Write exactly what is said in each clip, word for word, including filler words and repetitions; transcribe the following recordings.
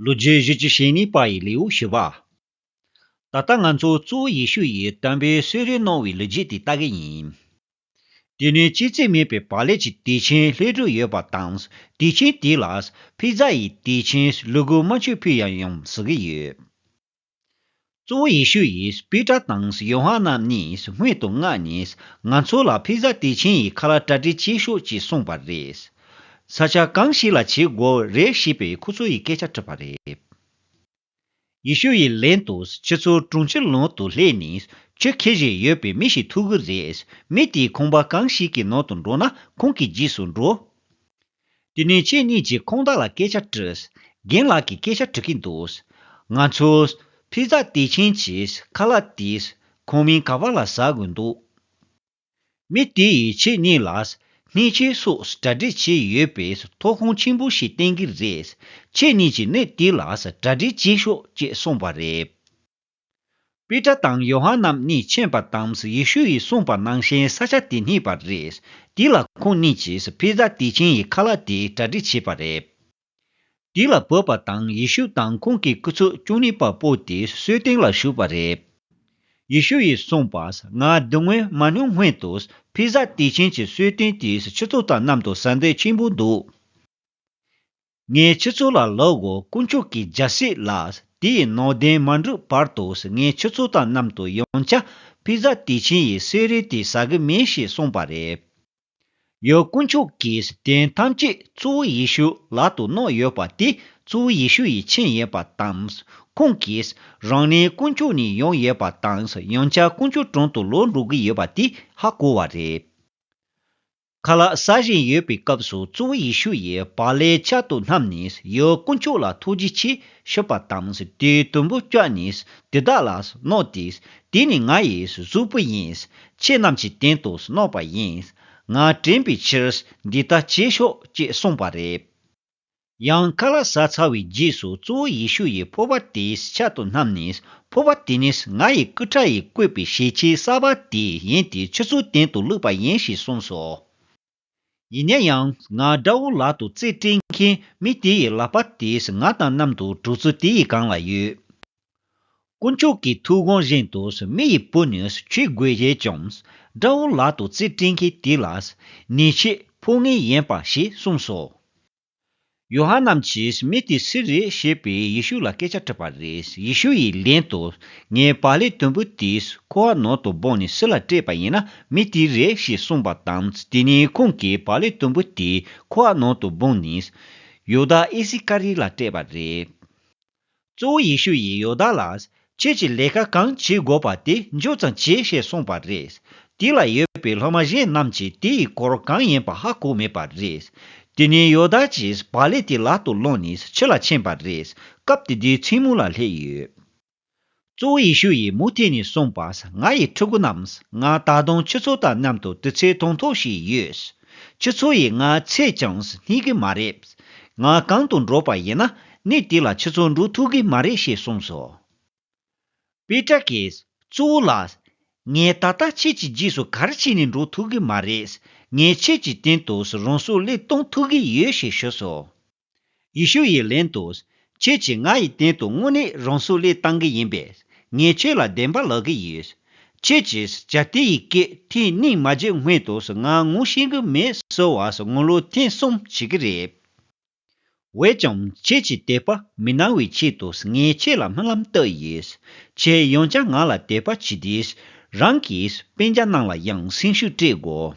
ལོ་རྒྱུས་བཞི་བཅུ་ཞེ་གཉིས་པ་ཡི་ལེའུ་བཞི་པ། ད་ལྟ་ང་ཚོ་གཙོ་བོ་ཡེ་ཤུ་ཡིས་དམ་པའི་གསོལ་རས་གནང་བའི་ལོ་རྒྱུས་དེ་ལྟ་གི་ཡིན། དེ་ནས་ཅི་ཙེ་མེད་པའི་བག་ལེབ་ཀྱི་དུས་ཆེན་ལྷོད་འགྲོ་ཡོད་པ་དང་། དུས་ཆེན་དེ་ལ་ཕི་ཛ་ཡི་དུས་ཆེན་ལུ་གུ་མ་མཆོད་ཕུལ་ཡང་ཡང་ཟེར་གི་ཡོད། གཙོ་བོ་ཡེ་ཤུ་ཡིས་པེ་ཏྲ་དང་ཡོ་ཧ་ནན་གཉིས་སྔོན་དུ་མངགས་ནས་ང་ཚོ་ལ་ཕི་ཛ་དུས་ཆེན་ཡི་ཁ་ལག་གྲ་སྒྲིག་བྱེད་ཤོག་ཅེས་གསུངས་པ་རེད། ས་ཆ་གང་ཞིག་ལ་བྱེད་དགོས་རེད་ཞེས་པའི་ཁོ་ཚོ་ཡི་སྐད་ཆ་དྲིས་པ་རེད། ཡེ་ཤུ་ཡིས་ལན་དུ་ཁྱེད་ཚོ་གྲོང་ཁྱེར་ནང་དུ་སླེབས་ནས་ཆུ་འཁྱེར་བཞིན་ཡོད་པའི་མི་ཞིག་ཐུག་གི་རེད། མི་དེས་ཁང་པ་གང་ཞིག་གི་ནང་དུ་འགྲོ་ན་ཁོང་གི་རྗེས་སུ་འགྲོ། དེ་ནས་ཁྱེད་གཉིས་ཀྱིས་ཁོང་དག་ལ་སྐད་ཆ་དྲིས། རྒན་ལགས་ཀྱིས་སྐད་ཆ་དྲི་གིན་འདུག་ང་ཚོས་ཕི་ཛ་དུས་ཆེན་གྱི་ཁ་ལག་དེ་ཁང་མིག་ག་པ་ལ་ཟ་དགོས་འདུག་མི་དེ་ཡིས་ཁྱེད་གཉིས་ལ་སྣེ་ཁྱེར་སོགས་གྲ་སྒྲིག་བྱས་ཡོད་པའི་ཐོག་ཁང་ཆེན་པོ་ཞིག་བསྟན་གྱི་རེད། ཁྱེད་གཉིས་ཀྱིས་གནས་དེ་ལ་གྲ་སྒྲིག་བྱེད་ཤོག་ཅེས་གསུངས་པ་རེད། པེ་ཏྲ་དང་ཡོ་ཧ་ནན་གཉིས་ཕྱིན་པ་དང་ཡེ་ཤུ་ཡིས་གསུངས་པ་ནང་བཞིན་ས་ཆ་དེ་རྙེད་པ་རེད། དེ་ལ་ཁོང་གཉིས་ཀྱིས་ཕི་ཛ་དུས་ཆེན་ཡི་ཁ་ལག་དེ་གྲ་སྒྲིག་བྱས་པ་རེད། དེ་ལ་བབས་པ་དང་ཡེ་ཤུ་དང་ཁོང་གི་སྐུ་ཚབ་ཅུང་ནི་པ་པོ་དེ་གསོལ་སྟོན་ལ་ཞུགས་པ་རེད། ཡེ་ཤུ་ཡིས་གསུངས་པ། ང་སྡུག་བསྔལ་མ་མྱོང་སྔོན་དུ་ཕི་ཛ་དུས་ཆེན་གྱི་གསོལ་སྟོན་དེས་ཁྱེད་ཚོ་དང་མཉམ་དུ་ཟ་འདོད་ཆེན་པོ་འདུག་ངས་ཁྱེད་ཚོ་ལ་ལབ་དགོས། དཀོན་མཆོག་གི་རྒྱལ་སྲིད་ལ་དེའི་ནང་དོན་མ་འགྲུབ་བར་དུ་ངས་ཁྱེད་ཚོ་དང་མཉམ་དུ་ཡང་བསྐྱར་ཕི་ཛ་དུས་ཆེན་ཡི་གསོལ་རས་དེ་ཟ་གི་མིན་ཞེས་གསུངས་པ་རེད། ཡང་དཀོན་མཆོག་གིས་དོན་ཐམས་ཅད་གཙོ་བོ་ཡེ་ཤུ་ལག་ཏུ་གནང་ཡོད་པ་དེ་གཙོ་བོ་ཡེ་ཤུ་ཡི་ཆིངས་ཡིན་པ་དང་། ཁོང་གིས་རང་ཉིད་དཀོན་མཆོག་ནས་ཡོང་ཡོད་པ་དང་ཡང་བསྐྱར་དཀོན་མཆོག་དྲུང་དུ་ལོག་འགྲོ་གི་ཡོད་པ་དེ་ཧ་གོ་བ་རེད། ཁ་ལག་ཟ་བཞིན་ཡོད་པའི་སྐབས་སུ་གཙོ་བོ་ཡེ་ཤུ་ཡིས་བག་ལེབ་ཕྱག་ཏུ་བསྣམས་ནས་ཡང་དཀོན་མཆོག་ལ་ཐུགས་རྗེ་ཆེ་ཞུས་པ་དང་དེའི་དུམ་བུ་བཀྱགས་ནས་དེ་དག་ལ་གནང་སྟེ། དེ་ནི་ང་ཡི་གཟུགས་པོ་ཡིན། ཁྱེད་རྣམས་ཀྱི་དོན་དུ་གནང་བ་ཡིན། ང་དྲན་པའི་ཕྱིར་འདི་ལྟར་བྱེད་ཤོག་ཅེས་གསུངས་པ་རེད། ཡང་ཁ་ལག་ཟ་ཚར་བའི་རྗེས་སུ་གཙོ་བོ་ཡེ་ཤུ་ཡིས་ཕོར་པ་དེ་ཕྱག་ཏུ་བསྣམས་ནས། ཕོར་པ་དེ་ནི་ང་ཡི་སྐུ་ཕྲ་ཡིས་བཀོད་པའི་ཞལ་ཆད་གསར་པ་དེ་ཡིན་ཏེ་ཁྱེད་ཚོའི་དོན་དུ་བླུགས་པ་ཡིན་ཞེས་གསུངས་སོ། ཡིན་ན་ཡང་ང་དགྲ་བོ་ལག་ཏུ་རྩིས་སྤྲད་མཁན་མི་དེ་ཡི་ལག་པ་དེས་ང་དང་མཉམ་དུ་གྲོང་ཚོ་དེ་ཡི་སྒང་ལ་ཡོད། དཀོན་མཆོག་གི་ཐུགས་དགོངས་བཞིན་དུ་མི་ཡི་བུ་ནི་ཁྱོད་དགོས་ཡས་ཀྱང་། དགྲ་བོ་ལག་ཏུ་རྩིས་སྤྲད་མཁན་དེ་ལ་ཉེས་ཆད་ཕོག་ངེས་ཡིན་པ་ཞེས་གསུངས་སོ། ཡོ་ཧ་ནན་གྱིས་མི་དེ་སུ་རེད་ཞེས་པའི་ཡེ་ཤུ་ལ་སྐད་ཆ་དྲིས་པ་རེད། ཡེ་ཤུ་ཡིས་ལན་དུ། ངས་བག་ལེབ་དུམ་བུ་དེས་ཁོ་བོའི་ནང་དུ་སྦངས་ནས་སུ་ལ་སྤྲད་པ་ཡིན་ན་མི་དེ་རེད་ཞེས་གསུངས་པ་དང་། དེ་ནས་ཁོང་གིས་བག་ལེབ་དུམ་བུ་དེ་ཁོ་བོའི་ནང་དུ་སྦངས་ནས་ཡུ་དཱ་ཨི་སི་ཀ་རི་ལ་སྤྲད་པ་རེད། གཙོ་བོ་ཡེ་ཤུ་ཡིས་ཡུ་དཱ་ལ། ཁྱེད་ཀྱིས་ལས་ཀ་གང་བྱེད་དགོས་པ་དེ་མགྱོགས་ཙམ་བྱེད་ཞེས་གསུངས་པ་རེད། དེ་ལ་ཡོད་པའི་སློབ་མ་གཞན་རྣམས་ཀྱིས་དེ་ཡི་སྐོར་གང་ཡིན་པ་ཧ་གོ་མེད་པ་རེད། དེ་ནས་ཡུ་དཱ་གྱིས་བག་ལེབ་དེ་ལག་ཏུ་བླངས་ནས་ཕྱི་ལ་ཕྱིན་པ་རེད། སྐབས་དེ་དུས་མཚན་མོ་ལ་སླེབས་ཡོད། གཙོ་བོ་ཡེ་ཤུ་ཡིས་མུ་མཐུད་ནས་གསུངས་པ། ང་ཡི་ཕྲུ་གུ་རྣམས། ང་ད་དུང་ཁྱེད་ཚོ་དང་མཉམ་དུ་དུས་ཚོད་ཐུང་ཐུང་ཞིག་ཡོད། ཁྱེད་ཚོ་ཡིས་ང་འཚོལ་ཀྱང་རྙེད་ཀྱི་མ་རེད། ང་གང་དུ་འགྲོ་བ་ཡིན་ན་གནས་དེ་ལ་ཁྱེད་ཚོ་འགྲོ་ཐུབ་ཀྱི་མ་རེད་ཞེས་གསུངས་སོ། པེ་ཏྲ་གིས། གཙོ་བོ་ལགས། ངས་ད་ལྟ་ཁྱེད་ཀྱི་རྗེས་སུ་ག་རེ་བྱས་ནས་འགྲོ་ཐུབ་ཀྱི་མ་རེད། ངས་ཁྱེད་ཀྱི་སྟེང་དུ་རང་སྲོག་བློས་གཏོང་ཐུབ་ཀྱི་ཡོད་ཞེས་ཞུས་སོ། ཡེ་ཤུ་ཡིས་ལན་དུ། ཁྱེད་ཀྱིས་ང་ཡི་སྟེང་དུ་དངོས་གནས་རང་སྲོག་བློས་བཏང་གི་ཡིན་པས། ངས་ཁྱེད་ལ་བདེན་པ་ལབ་ཀྱི་ཡོད། ཁྱེད་ཀྱིས་བྱ་དེ་ཡི་སྐད་ཐེངས་གཉིས་མ་བརྗོད་སྔོན་དུ་ང་ངོ་ཤེས་ཀྱི་མེད་ཟེར་བ་ངོ་ལོག་ཐེངས་གསུམ་བྱེད་ཀྱི་རེད། འོན་ཀྱང་ཁྱེད་ཀྱིས་དད་པ་མི་གནང་བའི་ཆེད་དུ་ངས་ཁྱེད་ལ་སྨོན་ལམ་བཏབ་ཡོད། ཁྱེད་ཡང་བསྐྱར་ང་ལ་དད་པ་བྱེད་དུས་རང་གི་སྤུན་ཀྱག་རྣམས་ལ་ཡང་སེམས་ཤུགས་སྤྲད་དགོས།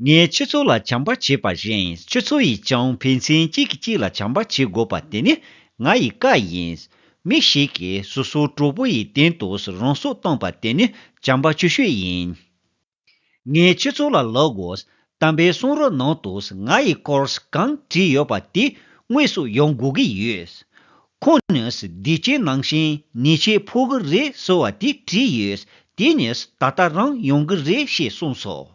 ངས་ཁྱེད་ཚོ་ལ་བྱམས་པ་བྱས་པ་བཞིན་ཁྱེད་ཚོ་ཡིས་ཀྱང་ཕན་ཚུན་གཅིག་གིས་གཅིག་ལ་བྱམས་པ་བྱེད་དགོས་པ་དེ་ནི་ང་ཡི་བཀའ་ཡིན། མི་ཞིག་གིས་སོ་སོའི་གྲོགས་པོ་ཡི་སྟེང་དུ་རང་སྲོག་བཏང་པ་དེ་ནི་བྱམས་པ་ཆེ་ཤོས་ཡིན། ངས་ཁྱེད་ཚོ་ལ་ལབ་དགོས། དམ་པའི་གསུང་རབ་ནང་དུ་ང་ཡི་སྐོར་གང་བྲིས་ཡོད་པ་དེ་དངོས་སུ་ཡོང་དགོས་ཀྱི་ཡོད། ཁོང་ནི་བདེ་སྐྱིད་ནང་བཞིན་ཉེས་ཆད་ཕོག་གི་རེད་ཟེར་བ་དེ་བྲིས་ཡོད། དེ་ནི་ད་ལྟ་རང་ཡོང་གི་རེད་ཞེས་གསུངས་སོ།